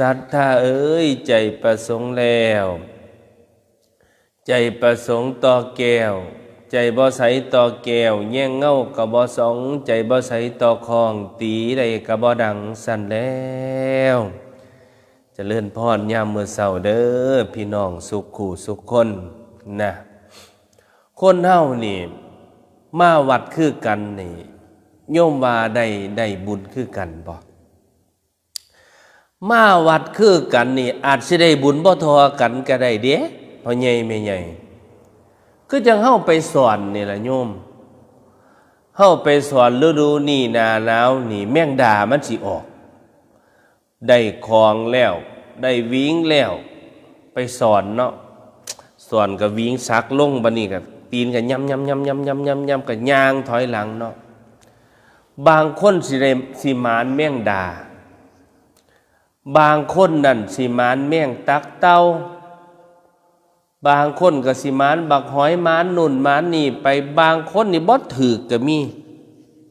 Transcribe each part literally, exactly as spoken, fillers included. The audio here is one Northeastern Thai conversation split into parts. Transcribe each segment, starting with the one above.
ศรัทธาเอ๋ย ใจประสงค์แล้ว ใจประสงค์ต่อแก้ว ใจบ่ใสต่อแก้ว แยงเงาก็บ่ส่อง ใจบ่ใสต่อข้อง ตีใดก็บ่ดัง สั่นแล้ว เจริญพรยามมื้อเช้าเด้อ พี่น้องสุขคู่สุขคนนะ คนเฮานี่ มาวัดคือกันนี่ โยมว่าได้ ได้บุญคือกันบ่? มาวัดคือกันนี่ อาจสิได้บุญบ่เท่ากันก็ได้เด้ พ่อใหญ่แม่ใหญ่ คือจั่งเฮาไปสอนนี่ล่ะโยม เฮาไปสอนฤดูนี้หน้าหนาวนี่ แมงดามันสิออก ได้ของแล้ว ได้หวีงแล้ว ไปสอนเนาะ สอนก็หวีงสักลง บัดนี้ก็ตีนก็ย่ำๆๆๆๆๆ ก็ย่างถอยหลังเนาะ บางคนสิได้ สิหมานแมงดา บางคนนั่นสิหมานแมงตักเต่า บางคนก็สิหมานบักหอย หมานนู่นหมานนี่ไป บางคนนี่บ่ถืกก็มี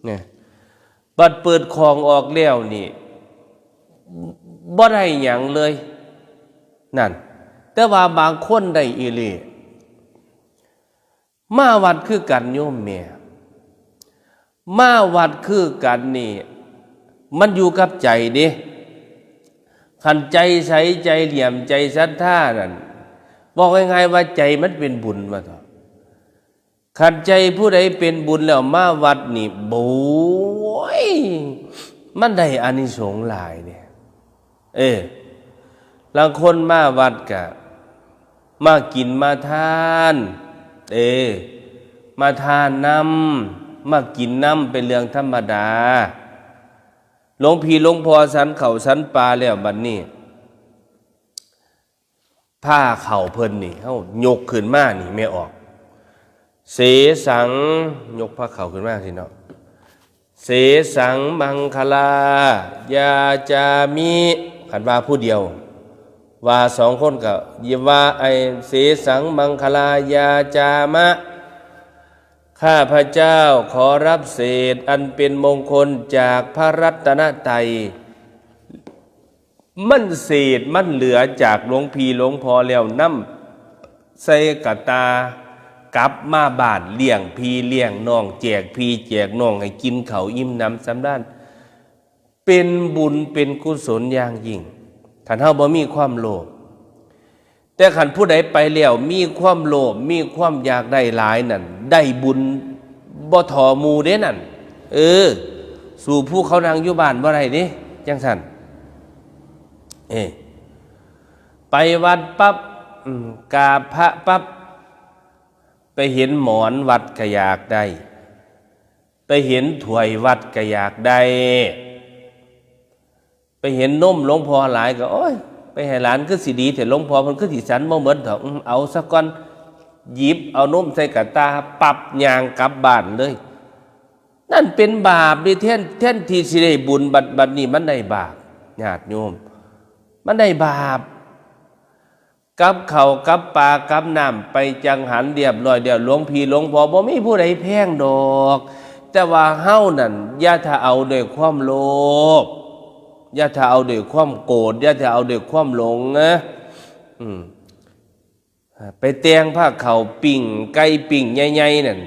นะ บัดเปิดของออกแล้วนี่ บ่ได้หยังเลย นั่น แต่ว่าบางคนได้อีหลี มาวัดคือกันโยมแม่ มาวัดคือกันนี่ มันอยู่กับใจเด้ คันใจใส ใจเหลี่ยม ใจศรัทธานั่น บอกง่ายๆว่าใจมันเป็นบุญว่าเถาะ คันใจผู้ใดเป็นบุญแล้วมาวัดนี่ โอ้ย มันได้อานิสงส์หลายเนี่ย เออ ลางคนมาวัดกะ มากินมาทาน เออ มาทานนำ มากินนำ เป็นเรื่องธรรมดา หลวงพี่หลวงพ่อฉันข้าวฉันปลาแล้วบัดนี้ ผ้าข้าวเพิ่นนี่ เฮายกขึ้นมานี่ แม่ออก เสสัง ยกผ้าข้าวขึ้นมาสิเนาะ เสสังมังคลายาจามิ คันว่าผู้เดียว ว่าสองคนก็อย่าว่า ไอ้ เสสังมังคลายาจามะ ข้าพเจ้าขอรับเศษอันเป็นมงคลจากพระรัตนตรัย มันเศษมันเหลือจากหลวงพี่หลวงพ่อแล้ว นำใส่กะตากลับมาบ้าน เลี้ยงพี่เลี้ยงน้อง แจกพี่แจกน้อง ให้กินข้าวอิ่มหนำสำราญ เป็นบุญเป็นกุศลอย่างยิ่ง คันเฮาบ่มีความโลภ แต่คันผู้ใดไปแล้วมีความโลภ มีความอยากได้หลายนั่น ได้บุญบ่ท่อหมู่เด้นั่น เออ สู้ผู้เขานั่งอยู่บ้านบ่ได้เด้ จั่งซั่น เออ ไปวัดปั๊บ อืม กราบพระปั๊บ ไปเห็นหมอนวัดก็อยากได้ ไปเห็นถ้วยวัดก็อยากได้ ไปเห็นนมหลวงพ่อหลายก็ โอ้ย ไปให้หลานคือสิดีแท้ หลวงพ่อเพิ่นคือสิฉันบ่หมดดอก อืม เอาซะก่อน หยิบเอานมใส่กะตา ปั๊บ ย่างกลับบ้านเลย นั่นเป็นบาปเด้ แทน แทนที่สิได้บุญ บัด บัดนี้มันได้บาป ญาติโยม มันได้บาป กับข้าวกับปลากับน้ำไปจังหันเรียบร้อยแล้ว หลวงพี่หลวงพ่อบ่มีผู้ใดแพงดอก แต่ว่าเฮานั่น อย่าถ้าเอาด้วยความโลภ อย่าถ้าเอาด้วยความโกรธ อย่าถ้าเอาด้วยความหลงนะ อืม ไปแต่งพาข้าวปิ้ง ไก่ปิ้งใหญ่ๆนั่น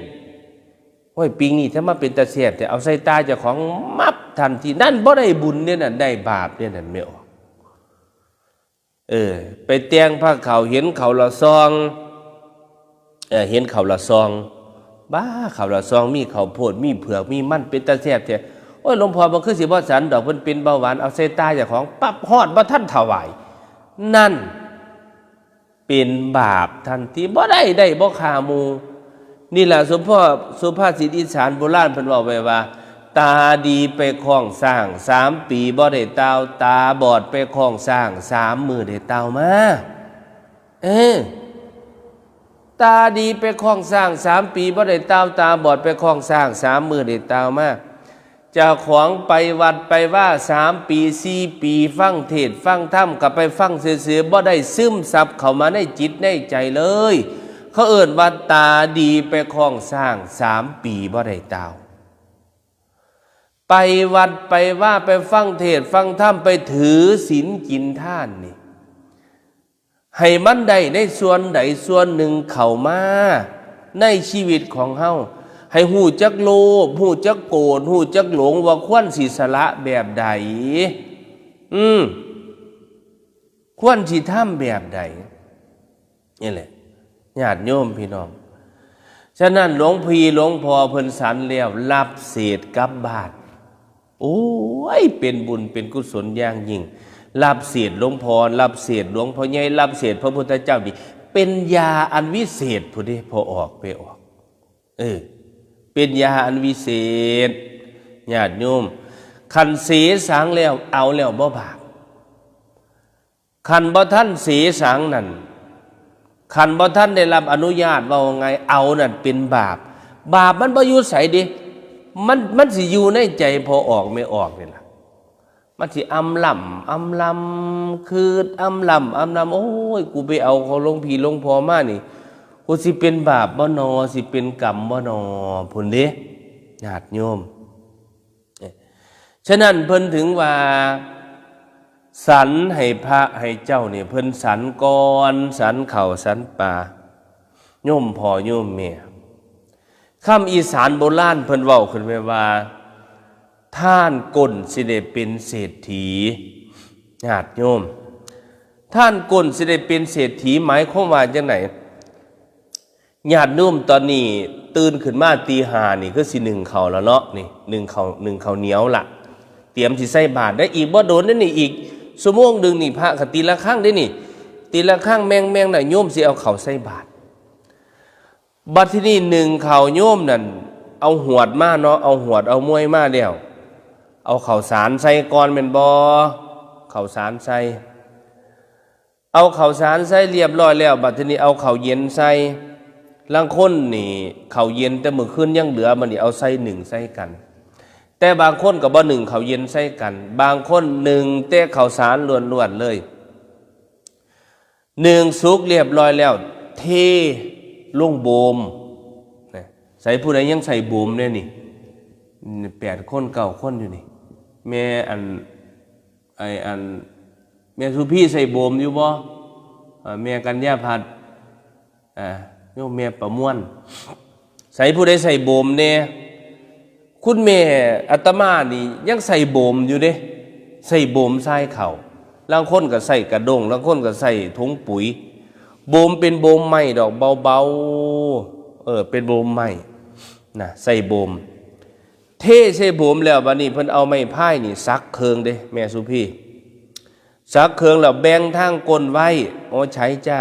โอ้ย ปิ้งนี่ถ้ามาเป็นตาแซ่บแท้ เอาใส่ตาเจ้าของ มับ ทันที นั่นบ่ได้บุญเด้นั่น ได้บาปเด้นั่น แม่ออก เออ ไปแต่งพาข้าว เห็นข้าวละซอง เออ เห็นข้าวละซอง บ้า ข้าวละซอง มีข้าวโพด มีเผือก มีมัน เป็นตาแซ่บแท้ โอ้ย หลวงพ่อบ่คือสิบ่ฉันดอก เพิ่นเป็นเบาหวาน เอาใส่ตาเจ้าของ ปั๊บ ฮอดบ่ทันถวาย นั่น เป็นบาปทันที บ่ได้ ได้บ่ฆ่าหมู่ นี่ล่ะ สุภา สุภาษิตอีสานโบราณเพิ่นเว้าไว้ว่า ตาดีไปคล้องช้าง สามปีบ่ได้ต่าว ตาบอดไปคล้องช้าง สามมื้อได้ต่าวมา เออ ตาดีไปคล้องช้าง สามปีบ่ได้ต่าว ตาบอดไปคล้องช้าง สามมื้อได้ต่าวมา เจ้าของไปวัดไปวา สามปี สี่ปี ฟังเทศน์ฟังธรรม ก็ไปฟังซื่อๆ บ่ได้ซึมซับเข้ามาในจิตในใจเลย เขาเอิ้นว่าตาดีไปคล้องช้าง สามปีบ่ได้ต่าว ไปวัดไปวา ไปฟังเทศน์ฟังธรรม ไปถือศีลกินทานนี่ ให้มันได้ในส่วนใดส่วนหนึ่งเข้ามาในชีวิตของเฮา ให้ฮู้จักโลภ ฮู้จักโกรธ ฮู้จักหลง ว่าควรสิสละแบบใด อืม ควรสิทำแบบใด นี่แหละ ญาติโยมพี่น้อง ฉะนั้นหลวงพี่หลวงพ่อเพิ่นฉันแล้ว รับเศษกลับบ้าน โอ้ย เป็นบุญเป็นกุศลอย่างยิ่ง รับเศษหลวงพ่อ รับเศษหลวงพ่อใหญ่ รับเศษพระพุทธเจ้านี่ เป็นยาอันวิเศษพุ้นเด้ พอออกไปออก เออ เป็นยาอันวิเศษ ญาติโยม คันเสสังแล้ว เอาแล้วบ่บาป คันบ่ทันเสสังนั่น คันบ่ทันได้รับอนุญาต เว้าไง เอานั่นเป็นบาป บาปมันบ่อยู่ไสเด้ มัน มันสิอยู่ในใจพอออกแม่ออกนี่ล่ะ มันสิอำล่ำอำลำ คืดอำล่ำอำลำ โอ้ย กูไปเอาของหลวงพี่หลวงพ่อมานี่ กูสิเป็นบาปบ่นอ สิเป็นกรรมบ่นอ พุ้นเด้ ญาติโยม ฉะนั้นเพิ่นถึงว่า ฉันให้พระให้เจ้านี่ เพิ่นฉันก่อน ฉันข้าวฉันปลา โยมพ่อโยมแม่ คำอีสานโบราณเพิ่นเว้าขึ้นไว้ว่า ทานก้นสิได้เป็นเศรษฐี ญาติโยม ทานก้นสิได้เป็นเศรษฐี หมายความว่าจังได ญาติโยม ตอนนี้ตื่นขึ้นมาตีห้านี่ คือสินึ่งข้าวแล้วเนาะ นี่ นึ่งข้าว นึ่งข้าวเหนียวละ เตรียมสิใส่บาตรได้ อีกบ่โดนเด้นี่ อีกชั่วโมงหนึ่งนี่ พระก็ตีระฆังเด้นี่ ตีระฆังแม่งๆ น่ะ โยมสิเอาข้าวใส่บาตร บัดทีนี้นึ่งข้าวโยมนั่น เอาหวดมาเนาะ เอาหวดเอามวยมาแล้ว เอาข้าวสารใส่ก่อนแม่นบ่ ข้าวสารใส่ เอาข้าวสารใส่เรียบร้อยแล้ว บัดทีนี้เอาข้าวเย็นใส่ ลางคนนี่ข้าวเย็นแต่มื้อคืนยังเหลือ บัดนี้เอาใส่นึ่งใส่กัน แต่บางคนก็บ่นึ่งข้าวเย็นใส่กัน บางคนนึ่งแต่ข้าวสารล้วนๆ เลย นึ่งสุกเรียบร้อยแล้ว เทลงโบม นะ ใส่ผู้ใดยังใส่โบมแน่นี่ แปดคนเก้าคนอยู่นี่ แม่อัน ไอ้อัน แม่สุพีใส่โบมอยู่บ่ อ่า แม่กัญญาพัฒน์ อ่า โยมแม่ประมวล ใส่ผู้ใดใส่โบมแน่ คุณแม่อาตมานี่ยังใส่โบมอยู่เด้ ใส่โบมทรายข้าว ลางคนก็ใส่กระด้ง ลางคนก็ใส่ถุงปุ๋ย โบมเป็นโบมไม้ดอกเบาๆ เออ เป็นโบมไม้นะ ใส่โบม เทใส่โบมแล้ว บัดนี้เพิ่นเอาไม้พายนี่สักเคิ่งเด้ แม่สุพี สักเคิ่งแล้วแบ่งทางก้นไว้ โอ้ ใช่จ้า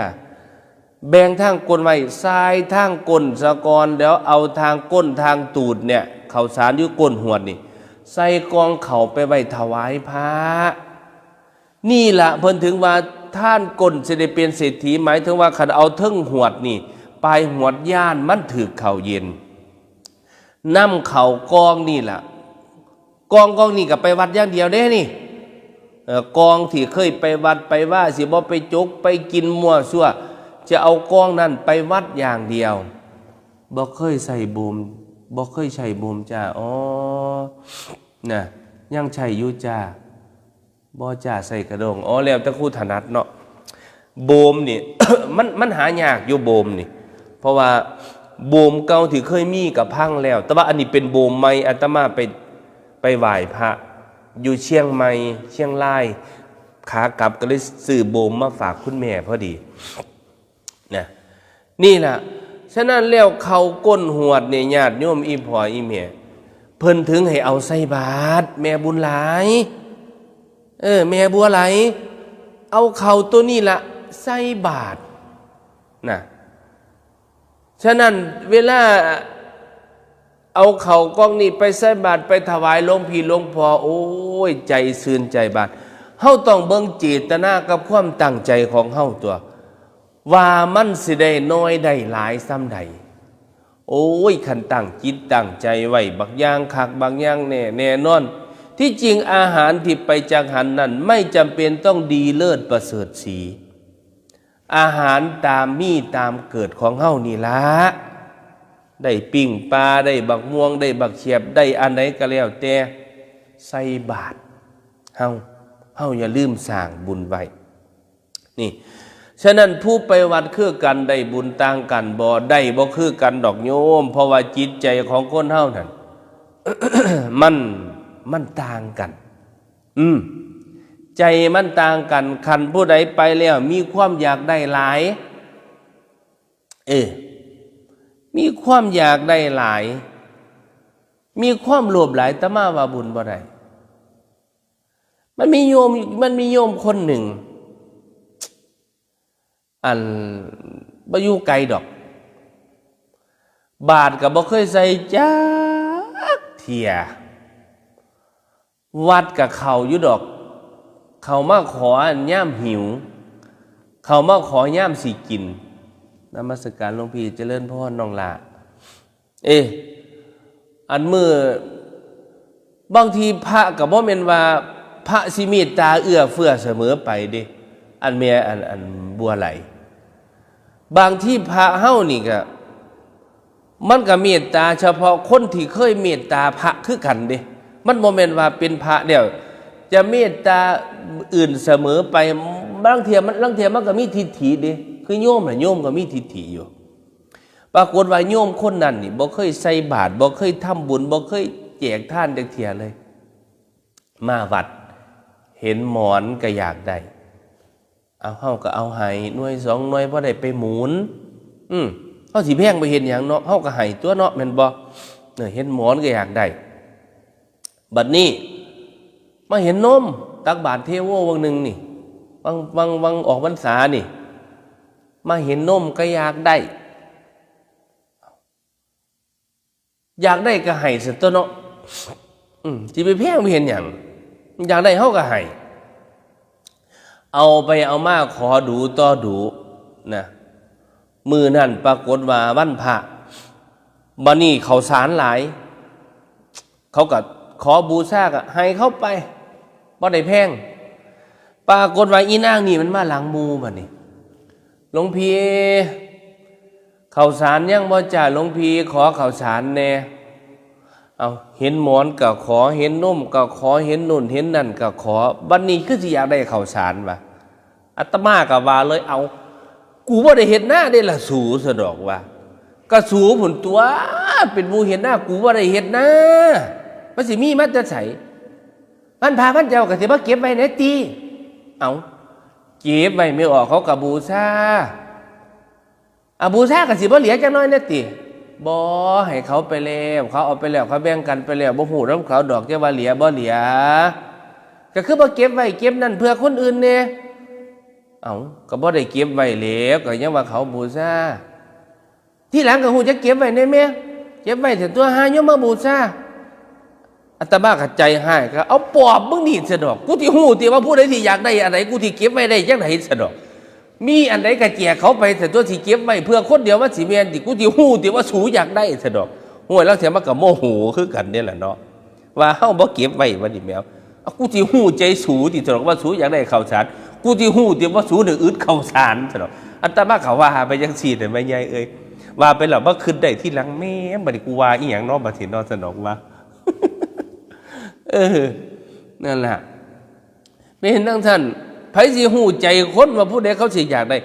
แบ่งทางก้นไว้ สายทางก้นซะก่อน แล้วเอาทางก้นทางตูดเนี่ย ข้าวสารอยู่ก้นหวดนี่ ใส่กล่องข้าวไปไว้ถวายพระ นี่ละเพิ่นถึงว่าทานก้นสิได้เป็นเศรษฐี หมายถึงว่าคันเอาเทิงหวดนี่ ปลายหวดย่านมันถืกข้าวเย็น นำข้าวกล่องนี่ล่ะ กล่อง กล่องนี่ก็ไปวัดอย่างเดียวเด้นี่ เอ่อ กล่องที่เคยไปวัดไปวา สิบ่ไปจกไปกินมั่วซั่ว จะเอากล่องนั่นไปวัดอย่างเดียว บ่เคยใส่โบม บ่เคยใส่โบมจ้า อ๋อ น่ะ ยังใส่อยู่จ้า บ่จ้า ใส่กระด้ง อ๋อ แล้วแต่ผู้ถนัดเนาะ โบมนี่ มัน มันหายากอยู่โบมนี่ เพราะว่าโบมเก่าที่เคยมีก็พังแล้ว แต่ว่าอันนี้เป็นโบมใหม่ อาตมาไป ไปไหว้พระอยู่เชียงใหม่ เชียงราย ขากลับก็เลยซื้อโบมมาฝากคุณแม่พอดี นะ นี่ล่ะ ฉะนั้นแล้วข้าวก้นหวดเนี่ย ญาติโยมอีพ่ออีแม่ เพิ่นถึงให้เอาใส่บาตร แม่บุญหลาย เออ แม่บัวไหล เอาข้าวตัวนี้ละใส่บาตร นะ ฉะนั้นเวลาเอาข้าวกล่องนี้ไปใส่บาตร ไปถวายหลวงพี่หลวงพ่อ โอ้ย ใจซื่นใจบาน เฮาต้องเบิ่งเจตนากับความตั้งใจของเฮาตัว ว่ามันสิได้น้อยได้หลายส่ำใด โอ้ย คันตั้งจิตตั้งใจไว้บักอย่างคักบักอย่างแน่ แน่นอน ที่จริงอาหารที่ไปจักหันนั้น ไม่จำเป็นต้องดีเลิศประเสริฐศรี อาหารตามมีตามเกิดของเฮานี่ละ ได้ปิ้งปลา ได้บักม่วง ได้บักเขียบ ได้อันใดก็แล้วแต่ ใส่บาตร เฮา เฮาอย่าลืมสร้างบุญไว้ นี่ ฉะนั้นผู้ไปวัดคือกันได้บุญต่างกันบ่ ได้บ่คือกันดอกโยม เพราะว่าจิตใจของคนเฮานั่น มัน มันต่างกัน อืม ใจมันต่างกัน คันผู้ใดไปแล้วมีความอยากได้หลาย เออ มีความอยากได้หลาย มีความโลภหลาย อาตมาว่าบุญบ่ได้ มันมีโยม มันมีโยมคนหนึ่ง อัน บ่อยู่ไกลดอก บาตรก็บ่เคยใส่จักเทื่อ วัดก็เข้าอยู่ดอก เข้ามาขออันยามหิว เข้ามาขอยามสิกิน นมัสการหลวงพี่ เจริญพรน้องหล่า เอ๊ะ อันมื้อ บางทีพระก็บ่แม่นว่าพระสิเมตตาเอื้อเฟื้อเสมอไปเด้ อันแม่อัน อันบัวไหล บางทีพระเฮานี่ก็ มันก็เมตตาเฉพาะคนที่เคยเมตตาพระคือกันเด้ มันบ่แม่นว่าเป็นพระแล้ว จะเมตตาอื่นเสมอไป บางเทื่อมัน ลางเทื่อมันก็มีทิฏฐิเด้ คือโยมน่ะ โยมก็มีทิฏฐิอยู่ ปรากฏว่าโยมคนนั้นนี่บ่เคยใส่บาตร บ่เคยทำบุญ บ่เคยแจกทานจักเทื่อเลย มาวัด เห็นหมอนก็อยากได้ เอา เฮาก็เอาให้หน่วยสองหน่วย พอได้ไปหมุน อืม เฮาสิแพงไปเฮ็ดหยังเนาะ เฮาก็ให้ตั๊วเนาะ แม่นบ่ เออ เห็นหมอนก็อยากได้ บัดนี้ มาเห็นนม ตักบาตรเทโววังหนึ่งนี่ วัง วัง วังออกพรรษานี่ มาเห็นนมก็อยากได้ อยากได้ก็ให้ซั่นตั๊วเนาะ อืม สิไปแพงไปเฮ็ดหยัง อยากได้เฮาก็ให้ เอาไปเอามาขอดูต่อดูนะ มื้อนั้นปรากฏว่าวันพระ บัดนี้ข้าวสารหลาย เขาก็ขอบูชาก็ให้เขาไป บ่ได้แพง ปรากฏว่าอีนางนี่มันมาหลังหมู่บัดนี้ หลวงพี่ ข้าวสารยังบ่จ้า หลวงพี่ ขอข้าวสารแหน่ เอา เห็นหมอนก็ขอ เห็นนมก็ขอ เห็นนู่นเห็นนั่นก็ขอ บัดนี้คือสิอยากได้ข้าวสารวะ อาตมาก็ว่าเลย เอา กูบ่ได้เฮ็ดนาเด้ล่ะสู ซั่นดอกว่า ก็สูพุ้นตั๊ว เป็นหมู่เฮ็ดนา กูบ่ได้เฮ็ดนา มันสิมีมาแต่ไส วันพระวันเจ้าก็สิมาเก็บไว้แหน่ติ เอา เก็บไว้แม่ออกเขาก็บูชา อ่ะ บูชาก็สิบ่เหลือจักหน่อยแหน่ติ บ่ ให้เขาไปแล้ว เขาเอาไปแล้ว เขาแบ่งกันไปแล้ว บ่ฮู้นำเขาดอก จะว่าเหลือบ่เหลือ ก็คือบ่เก็บไว้ เก็บนั่นเพื่อคนอื่นแหน่ เอ้า ก็บ่ได้เก็บไว้แล้ว ก็ยังว่าเขาบูชา ทีหลังก็ฮู้จักเก็บไว้แหน่แม่ เก็บไว้เถาะตั๊ว ห่าโยมมาบูชา อาตมาก็ใจฮ้ายก็ เอาปอบมึงนี่ซะดอก กูสิฮู้ติว่าผู้ใดสิอยากได้อันใด กูสิเก็บไว้ได้จั่งใดซะดอก มีอันใดก็แจกเขาไปเถาะตั๊ว สิเก็บไว้เพื่อคนเดียวมันสิแม่นติ กูสิฮู้ติว่าสูอยากได้ซะดอก โอ้ย ลางเทื่อมันก็โมโหคือกันเด้ล่ะเนาะ ว่าเฮาบ่เก็บไว้บัดนี้แหม เอา กูสิฮู้ใจสูติซะดอกว่าสูอยากได้ข้าวสาร กูสิฮู้ติว่าสูนี่อึดข้าวสารซะดอก อาตมาก็ว่าไปจั่งซี้น่ะแม่ใหญ่เอ้ย ว่าไปแล้วมาคิดได้ทีหลัง แหม บัดนี้กูว่าอีหยังเนาะ บัดนี้เนาะ ซะดอกว่า เออ นั่นล่ะ เป็นจั่งซั้น ไผสิฮู้ใจคนว่าผู้ใดเขาสิอยากได้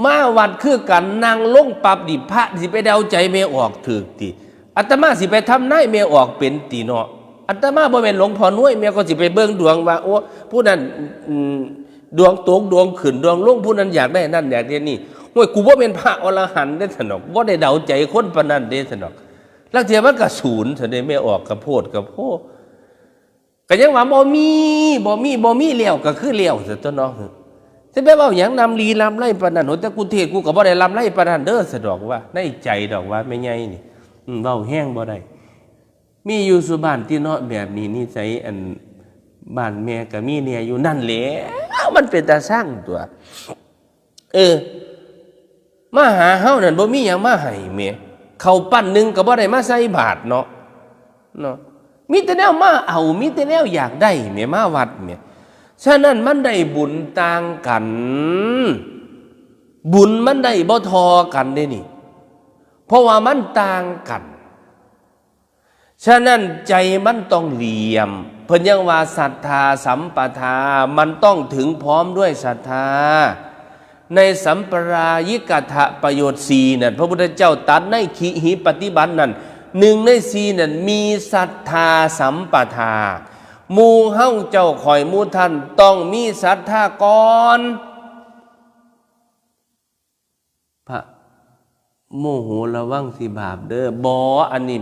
มาวัดคือกัน นั่งลงปั๊บนี่ พระสิไปเดาใจแม่ออกถูกติ อาตมาสิไปทำนายแม่ออกเป็นติเนาะ อาตมาบ่แม่นหลวงพ่อหน่วย แม่ก็สิไปเบิ่งดวงว่า โอ้ ผู้นั้น อืม ดวงตกดวงขึ้นดวงลง ผู้นั้นอยากได้นั่นอยากได้นี่ โอ้ย กูบ่แม่นพระอรหันต์เด้ซะดอก บ่ได้เดาใจคนปานนั้นเด้ซะดอก ลางเทื่อมันก็สูนซะเด้ แม่ออกกะโพดกะโพ ก็ยังว่าบ่มี บ่มี บ่มีแล้วก็คือแล้วซะตั๊วเนาะ สิไปเว้าหยังนำลี้ลับไร้ปานนั้น โห แต่กูเทศน์กูก็บ่ได้ล้ำไร้ปานนั้นเด้อ ซะดอกว่า ในใจดอกว่าแม่ใหญ่นี่ อืม เว้าแฮงบ่ได้ มีอยู่ซุบ้านติเนาะ แบบนี้นิสัย อัน บ้านแม่ก็มีแหน่อยู่ นั่นแหละ มันเป็นตาซังตั๊ว เออ มาหาเฮานั่นบ่มีหยังมาให้แหม ข้าวปั้นหนึ่งก็บ่ได้มาใส่บาตรเนาะ เนาะ มีแต่แนวมาเอา มีแต่แนวอยากได้แหม มาวัดแหม ฉะนั้นมันได้บุญต่างกัน บุญมันได้บ่เท่ากันเด้นี่ เพราะว่ามันต่างกัน ฉะนั้นใจมันต้องเหลี่ยม เพิ่นยังว่าศรัทธาสัมปทา มันต้องถึงพร้อมด้วยศรัทธา ในสัมปรายิกถประโยชน์สี่นั่น พระพุทธเจ้าตรัสในขีหิปฏิบัตินั่น หนึ่งในสี่นั่นมีศรัทธาสัมปทา หมู่เฮาเจ้าข่อยหมู่ท่านต้องมีศรัทธาก่อน พระโมโหระวังสิบาปเด้อ บ่ อันนี้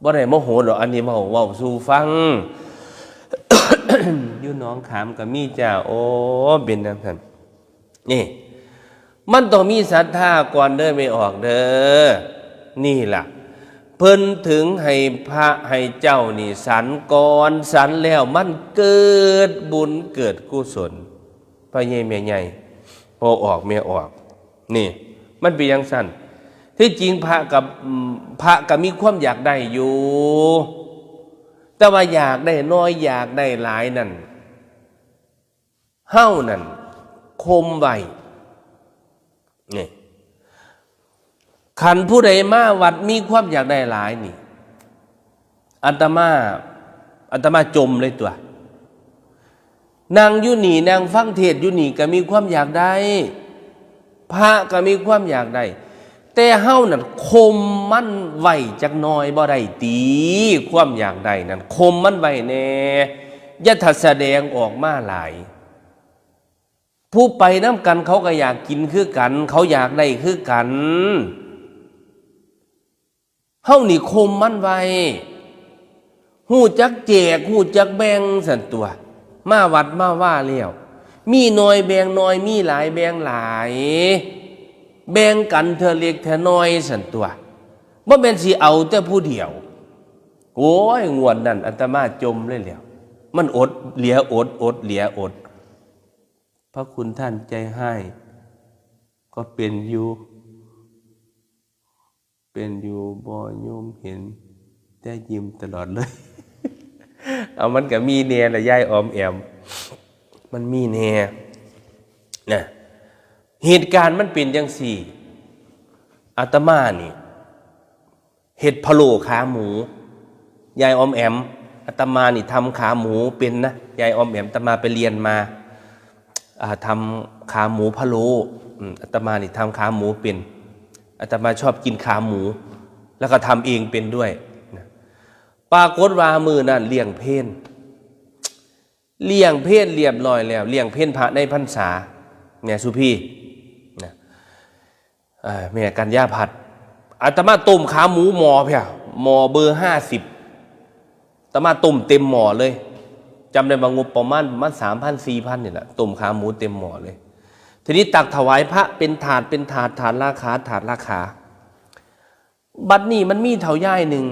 บ่ได้โมโหดอก อันนี้เว้า เว้าสู่ฟัง อยู่หนองขามก็มีจ้า โอ้ เป็นจังซั่น นี่ มันต้องมีศรัทธาก่อนเด้อ แม่ออกเด้อ นี่ล่ะ เพิ่นถึงให้พระให้เจ้านี่ฉันก่อน ฉันแล้วมันเกิดบุญเกิดกุศล พ่อใหญ่แม่ใหญ่ พ่อออกแม่ออก นี่ มันเป็นจังซั่น ที่จริงพระกับ อืม พระก็มีความอยากได้อยู่ แต่ว่าอยากได้น้อยอยากได้หลายนั่น เฮานั่นข่มไว้ นี่ คันผู้ใดมาวัดมีความอยากได้หลายนี่ อาตมา อาตมาจมเลยตัว นั่งอยู่นี่ นั่งฟังเทศน์อยู่นี่ก็มีความอยากได้ พระก็มีความอยากได้ แต่เฮานั่นข่มมันไว้จักหน่อยบ่ได้ติ ความอยากได้นั่นข่มมันไว้แน่ อย่าถ้าแสดงออกมาหลาย ผู้ไปนำกันเขาก็อยากกินคือกัน เขาอยากได้คือกัน เฮานี่ข่มมันไว้ ฮู้จักแจก ฮู้จักแบ่งซั่นตัว มาวัดมาว่าแล้ว มีน้อยแบ่งน้อย มีหลายแบ่งหลาย แบ่งกันเทื่อเล็กเทื่อน้อยซั่นตัว บ่แม่นสิเอาแต่ผู้เดียว โอ้ย งวดนั้นอาตมาจมเลยแหล้ว มันอดเหลืออด อดเหลืออด พระคุณท่านใจฮ้าย ก็เป็นอยู่ เป็นอยู่บ่ โยมเห็นแต่ยิ้มตลอดเลย เอา มันก็มีแน่ละ ยายออมแอม มันมีแน่นะ เหตุการณ์มันเป็นจังซี่ อาตมานี่ เฮ็ดพะโล้ขาหมู ยายออมแอม อาตมานี่ทำขาหมูเป็นนะ ยายออมแอม อาตมาไปเรียนมา อ่า ทำขาหมูพะโล้ อืม อาตมานี่ทำขาหมูเป็น อาตมาชอบกินขาหมู แล้วก็ทำเองเป็นด้วยนะ ปรากฏว่ามื้อนั้นเลี้ยงเพล เลี้ยงเพลเรียบร้อยแล้ว เลี้ยงเพลพระในพรรษา แม่สุพีนะ เอ่อ แม่กัญญาภัทร อาตมาต้มขาหมูหม้อเพีย หม้อเบอร์ห้าสิบ อาตมาต้มเต็มหม้อเลย จำได้ว่างบประมาณประมาณสามพัน สี่พัน นี่แหละ ต้มขาหมูเต็มหม้อเลย ทีนี้ตักถวายพระเป็นถาดเป็นถาด ถาดละขา ถาดละขา บัดนี้มันมีเฒ่ายายหนึ่ง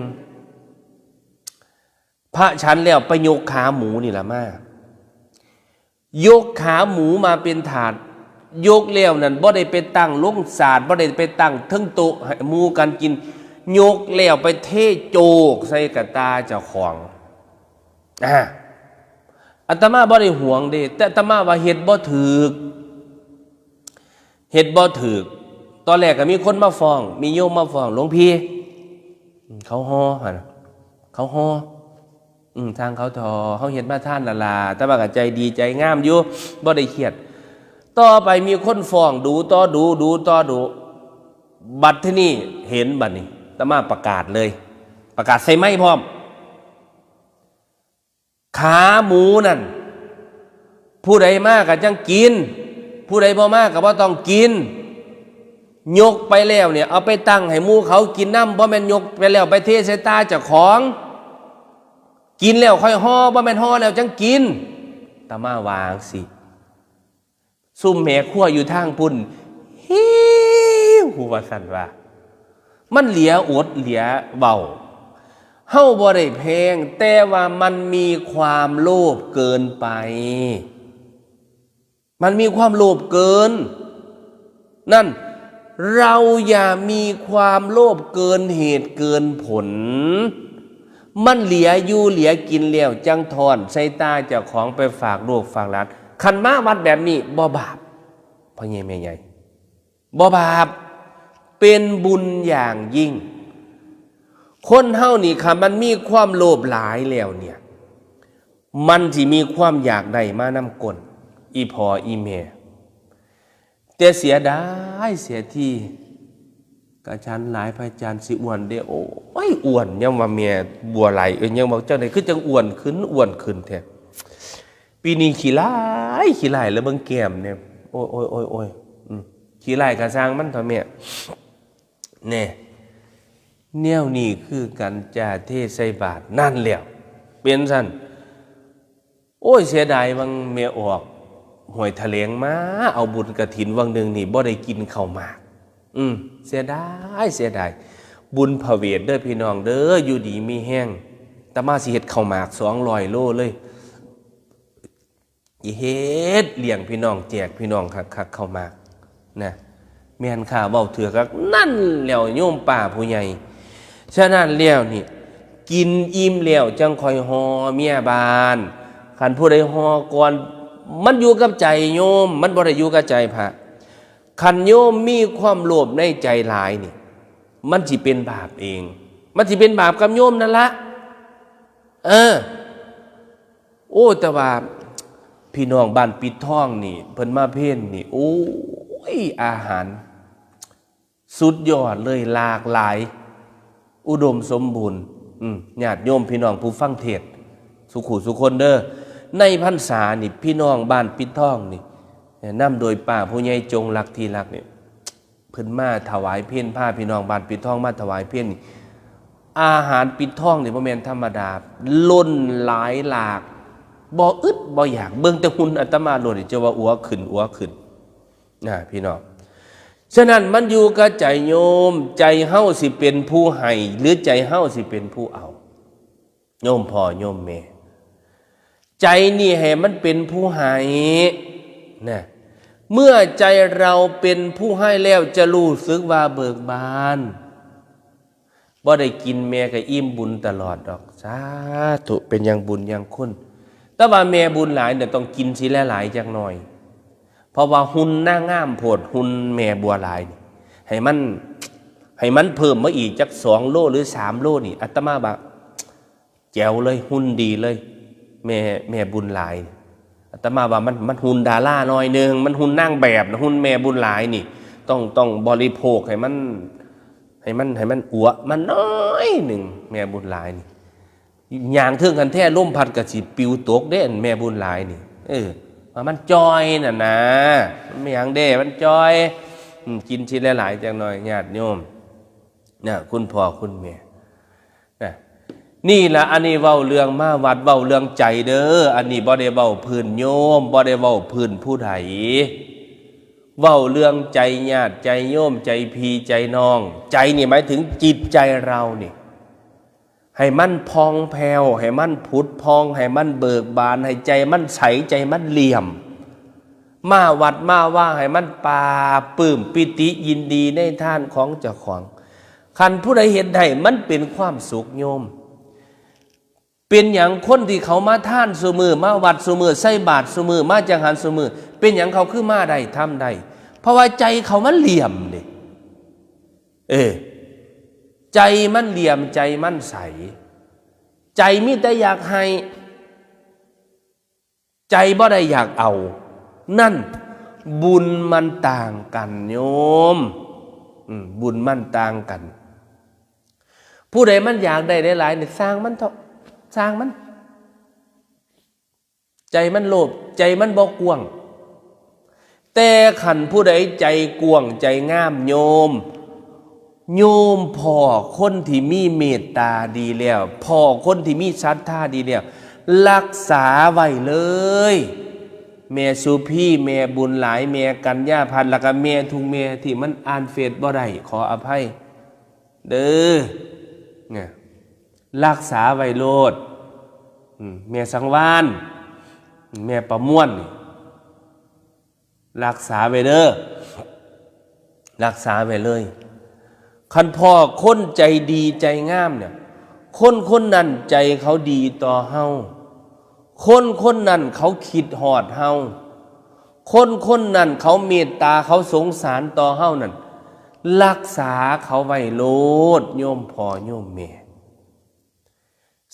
พระฉันแล้วไปยกขาหมูนี่ล่ะมา ยกขาหมูมาเป็นถาด ยกแล้วนั่นบ่ได้ไปตั้งลงสาด บ่ได้ไปตั้งเทิงโต๊ะให้หมู่กันกิน ยกแล้วไปเทโจกใส่กระตาเจ้าของ อ่า อาตมาบ่ได้หวงเด้ แต่อาตมาว่าเฮ็ดบ่ถูก เฮ็ดบ่ถูก ตอนแรกก็มีคนมาฟ้อง มีโยมมาฟ้อง หลวงพี่ เขาห่อหั่นน่ะ เขาห่อ อืม ทางเขาทอ เขาเฮ็ดมาทานละล่ะ แต่ว่าก็ใจดีใจงามอยู่ บ่ได้เครียด ต่อไปมีคนฟ้องดูต่อดู ดูต่อดู บัดที่นี่เห็นบัดนี้ อาตมาประกาศเลย ประกาศใส่ไมค์พร้อม ขาหมูนั่น ผู้ใดมาก็จั่งกิน ผู้ใดบ่มาก็บ่ต้องกิน ยกไปแล้วเนี่ย เอาไปตั้งให้หมู่เขากินนำ บ่แม่นยกไปแล้วไปเทใส่ตาเจ้าของ กินแล้วค่อยห่อ บ่แม่นห่อแล้วจั่งกิน อาตมาวาจั่งซี้ ซุมแม่ครัวอยู่ทางพุ้น หิว ว่าซั่นว่า มันเหลืออดเหลือเว้า เฮาบ่ได้แพง แต่ว่ามันมีความโลภเกินไป มันมีความโลภเกิน นั่น เราอย่ามีความโลภเกินเหตุเกินผล มันเหลืออยู่เหลือกินแล้ว จั่งทอนใส่ตาเจ้าของไปฝากลูกฝากหลาน คันมาวัดแบบนี้บ่บาป พ่อใหญ่แม่ใหญ่ บ่บาป เป็นบุญอย่างยิ่ง คนเฮานี่ คันมันมีความโลภหลายแล้วเนี่ย มันสิมีความอยากได้มานำก้น อีพ่ออีแม่ แต่เสียดายเสียที กะฉันหลาย พระอาจารย์สิอ้วนเด้ โอ้ย อ้วน ยังว่าแม่บัวไหล เอ้ย ยังว่าจังได๋ คือจังอ้วนขึ้น อ้วนขึ้นแท้ ปีนี้ขี้ร้าย ขี้ร้าย แล้วเบิ่งแก้มเนี่ย โอ้ย โอ้ย โอ้ย โอ้ย อืม ขี้ร้ายกะซ่างมันเถาะแม่ แน่ แนวนี้คือกันจ้า เทใส่บาตรนั่นแหล้ว เป็นซั่น โอ้ย เสียดาย วังแม่ออกห้วยแถลงมา เอาบุญกฐินวังหนึ่งนี่ บ่ได้กินข้าวหมาก อืม เสียดาย เสียดาย บุญพระเวทเด้อพี่น้องเด้อ อยู่ดีมีแฮง อาตมาสิเฮ็ดข้าวหมากสองร้อยโลเลย สิเฮ็ดเลี้ยงพี่น้อง แจกพี่น้องคักๆ ข้าวหมากนะ แม่นค่ะ เว้าถือคัก นั่นแหล้วโยมป้าผู้ใหญ่ ฉะนั้นแล้วนี่ กินอิ่มแล้วจังค่อยห่อเมียบ้าน คันผู้ใดห่อก่อน มันอยู่กับใจโยม มันบ่ได้อยู่กับใจพระ คันโยมมีความโลภในใจหลายนี่ มันสิเป็นบาปเอง มันสิเป็นบาปกับโยมนั่นละ เออ โอ้ แต่ว่าพี่น้องบ้านปิดทองนี่ เพิ่นมาเพลนี่ โอ้ย อาหารสุดยอดเลย หลากหลาย อุดมสมบูรณ์ อืม ญาติโยมพี่น้องผู้ฟังเทศน์ สุขุสุคนเด้อ ในพรรษานี่ พี่น้องบ้านปิดทองนี่ นำโดยป้าผู้ใหญ่จงรักที่รักนี่ เพิ่นมาถวายเพล พาพี่น้องบ้านปิดทองมาถวายเพลนี่ อาหารปิดทองนี่บ่แม่นธรรมดา ล้นหลายหลาก บ่อึดบ่อยาก เบิ่งแต่หุ่นอาตมาโลดนี่ จะว่าอัวขึ้น อัวขึ้น นะพี่น้อง ฉะนั้นมันอยู่กับใจโยม ใจเฮาสิเป็นผู้ให้ หรือใจเฮาสิเป็นผู้เอา โยมพ่อโยมแม่ ใจนี่ให้มันเป็นผู้ให้นะ เมื่อใจเราเป็นผู้ให้แล้วจะรู้สึกว่าเบิกบาน บ่ได้กินแม่ก็อิ่มบุญตลอดดอก สาธุ เป็นอย่างบุญอย่างคุณ แต่ว่าแม่บุญหลายเนี่ยต้องกินสิหลายๆจักหน่อย เพราะว่าหุ่นนางงามโพด หุ่นแม่บัวหลายนี่ ให้มัน ให้มันเพิ่มมาอีกจักสองโลหรือสามโลนี่ อาตมาว่าแจ๋วเลย หุ่นดีเลย แม่ แม่บุญหลายนี่ อาตมาว่ามัน มันหุ่นดาราหน่อยหนึ่ง มันหุ่นนางแบบนะ หุ่นแม่บุญหลายนี่ ต้อง ต้องบริโภคให้มัน ให้มัน ให้มันอัวมันน้อยหนึ่ง แม่บุญหลายนี่ ย่างเทิงคันแท้ลมพัดก็สิปิวตกเด้ แม่บุญหลายนี่ เออ ว่ามันจ่อยน่ะนะ มันไม่หยังเด้ มันจ่อย อืม กินชิ้นหลายๆจังหน่อย ญาติโยม นะ คุณพ่อคุณแม่ นะ นี่ละ อันนี้เว้าเรื่องมาวัด เว้าเรื่องใจเด้อ อันนี้บ่ได้เว้าพื้นโยม บ่ได้เว้าพื้นผู้ใด เว้าเรื่องใจญาติ ใจโยม ใจพี่ ใจน้อง ใจนี่หมายถึงจิตใจเรานี่ ให้มันผ่องแผ้ว ให้มันผุดผ่อง ให้มันเบิกบาน ให้ใจมันใส ใจมันเหลี่ยม มาวัดมาว่าให้มันปลาบปลื้มปิติยินดีในทานของเจ้าของ คันผู้ใดเฮ็ดได้ มันเป็นความสุขโยม เป็นหยังคนที่เขามาทานซุมื้อ มาวัดซุมื้อ ใส่บาตรซุมื้อ มาจังหันซุมื้อ เป็นหยังเขาคือมาได้ ทำได้ เพราะว่าใจเขามันเหลี่ยมนี่ เออ ใจมันเหลี่ยม ใจมันใส ใจมีแต่อยากให้ ใจบ่ได้อยากเอา นั่น บุญมันต่างกันโยม อืม บุญมันต่างกัน ผู้ใดมันอยากได้หลายๆนี่ ซ่างมันเถาะ ซ่างมัน ใจมันโลภ ใจมันบ่กว้าง แต่คันผู้ใดใจกว้าง ใจงามโยม โยมพ้อคนที่มีเมตตาดีแล้ว พ้อคนที่มีศรัทธาดีแล้ว รักษาไว้เลย แม่สุพี แม่บุญหลาย แม่กัญญาพัฒน์ แล้วก็แม่ทุกแม่ที่มันอ่านเฟซบ่ได้ ขออภัยเด้อ เนี่ย รักษาไว้โลด อืม แม่สังวาล แม่ประมวล รักษาไว้เด้อ รักษาไว้เลย คันพ้อคนใจดีใจงามเนี่ย คนคนนั้นใจเขาดีต่อเฮา คนคนนั้นเขาคิดฮอดเฮา คนคนนั้นเขาเมตตา เขาสงสารต่อเฮานั่น รักษาเขาไว้โลด โยมพ่อโยมแม่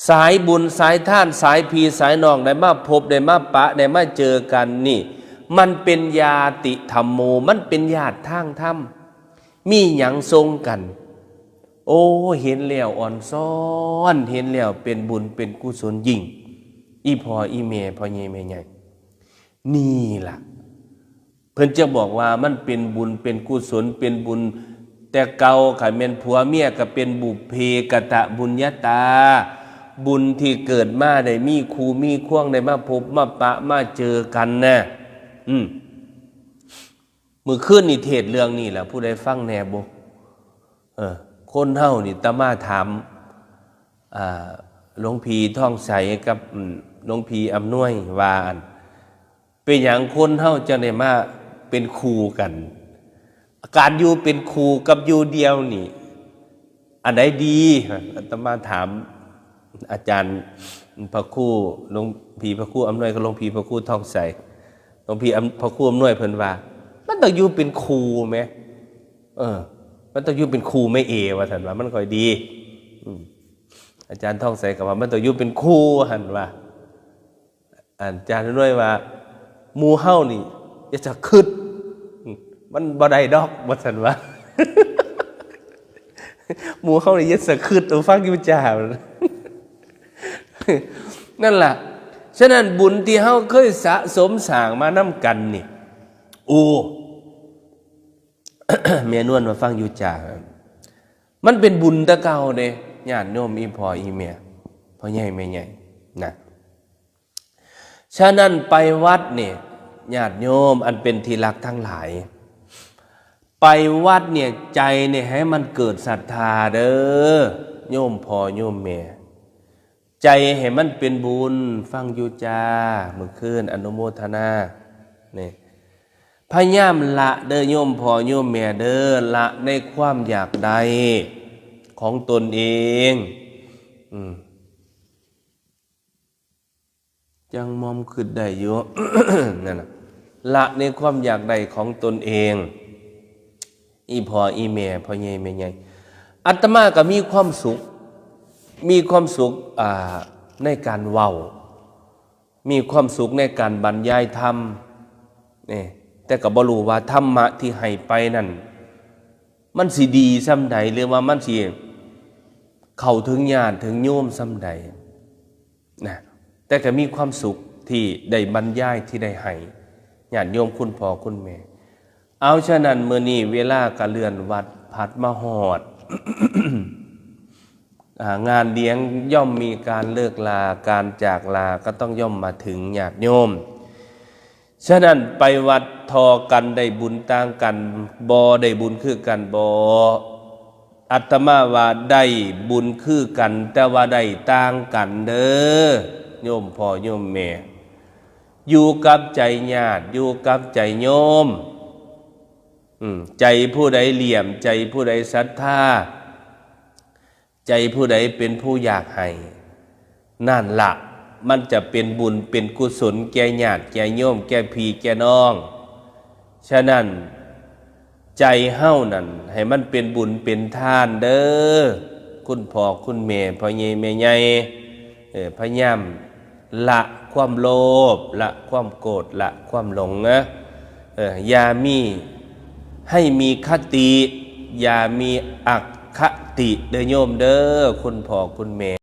สายบุญสายทานสายพี่สายน้องได้มาพบได้มาปะได้มาเจอกันนี่ มันเป็นญาติธัมโม มันเป็นญาติทางธรรม มีหยังส่งกัน โอ้ เห็นแล้วอ่อนซ้อน เห็นแล้วเป็นบุญเป็นกุศลยิ่ง อีพ่ออีแม่ พ่อใหญ่แม่ใหญ่ นี่ล่ะ เพิ่นจะบอกว่ามันเป็นบุญเป็นกุศลเป็นบุญ แต่เก่าคันแม่นผัวเมียก็เป็นบุพเพกตบุญญาตา บุญที่เกิดมาได้มีคู่มีควงได้มาพบมาปะมาเจอกันนะ อืม มื้อคืนนี่เทศน์เรื่องนี้แหละ ผู้ใดฟังแหน่บ่ เออ คนเฮานี่ อาตมาถาม อ่า หลวงพี่ทองใสกับ อืม หลวงพี่อำนวยว่า อัน เป็นหยังคนเฮาจั่งได้มาเป็นคู่กัน การอยู่เป็นคู่กับอยู่เดี่ยวนี่ อันใดดี อาตมาถามอาจารย์พระครู หลวงพี่พระครูอำนวยกับหลวงพี่พระครูทองใส หลวงพี่อำ พระครูอำนวยเพิ่นว่า มันต้องอยู่เป็นคู่แหม เออ มันต้องอยู่เป็นคู่แม่เอ ว่าซั่นว่ามันค่อยดี อืม อาจารย์ทองใสก็ว่ามันต้องอยู่เป็นคู่หั่นว่า อาจารย์อำนวยว่า หมู่เฮานี่อย่าสะคึด มันบ่ได้ดอก ว่าซั่นว่า หมู่เฮานี่อย่าสะคึด เอาฟังอยู่จ้า นั่นล่ะ ฉะนั้นบุญที่เฮาเคยสะสมสร้างมานำกันนี่ โอ้ แม่นวลมาฟังอยู่จ้า มันเป็นบุญแต่เก่าเด้ ญาติโยมอีพ่ออีแม่ พ่อใหญ่แม่ใหญ่นะ ฉะนั้นไปวัดเนี่ย ญาติโยมอันเป็นที่รักทั้งหลาย ไปวัดเนี่ย ใจเนี่ยให้มันเกิดศรัทธาเด้อ โยมพ่อโยมแม่ ใจให้มันเป็นบุญ ฟังอยู่จ้า มื้อคืนอนุโมทนา นี่ พยายามละเด้อโยมพ่อโยมแม่เด้อ ละในความอยากได้ของตนเอง อืม จั่งมอมคิดได้อยู่ นั่นน่ะ ละในความอยากได้ของตนเอง อีพ่ออีแม่ พ่อใหญ่แม่ใหญ่ อาตมาก็มีความสุข มีความสุข อ่า ในการเว้า มีความสุขในการบรรยายธรรม นี่ แต่ก็บ่รู้ว่าธรรมะที่ให้ไปนั่น มันสิดีส่ำใด หรือว่ามันสิเข้าถึงญาติถึงโยมส่ำใด นะ แต่ก็มีความสุขที่ได้บรรยาย ที่ได้ให้ญาติโยมคุณพ่อคุณแม่ เอา ฉะนั้นมื้อนี้เวลาก็เลื่อนวัดผัดมาฮอด อ่า งานเลี้ยงย่อมมีการเลิกลา การจากลาก็ต้องย่อมมาถึงญาติโยม ฉะนั้นไปวัดทอกันได้บุญต่างกันบ่ ได้บุญคือกันบ่ อาตมาว่าได้บุญคือกัน แต่ว่าได้ต่างกันเด้อ โยมพ่อโยมแม่ อยู่กับใจญาติ อยู่กับใจโยม อืม ใจผู้ใดเหลี่ยม ใจผู้ใดศรัทธา ใจผู้ใดเป็นผู้อยากให้ นั่นละ มันจะเป็นบุญเป็นกุศลแก่ญาติแก่โยม แก่พี่แก่น้อง ฉะนั้น ใจเฮานั่น ให้มันเป็นบุญเป็นทานเด้อ คุณพ่อคุณแม่ พ่อใหญ่แม่ใหญ่ เออ พยายามละความโลภ ละความโกรธ ละความหลงนะ เออ อย่ามี ให้มีคติ อย่ามีอคติเด้อโยมเด้อ คุณพ่อคุณแม่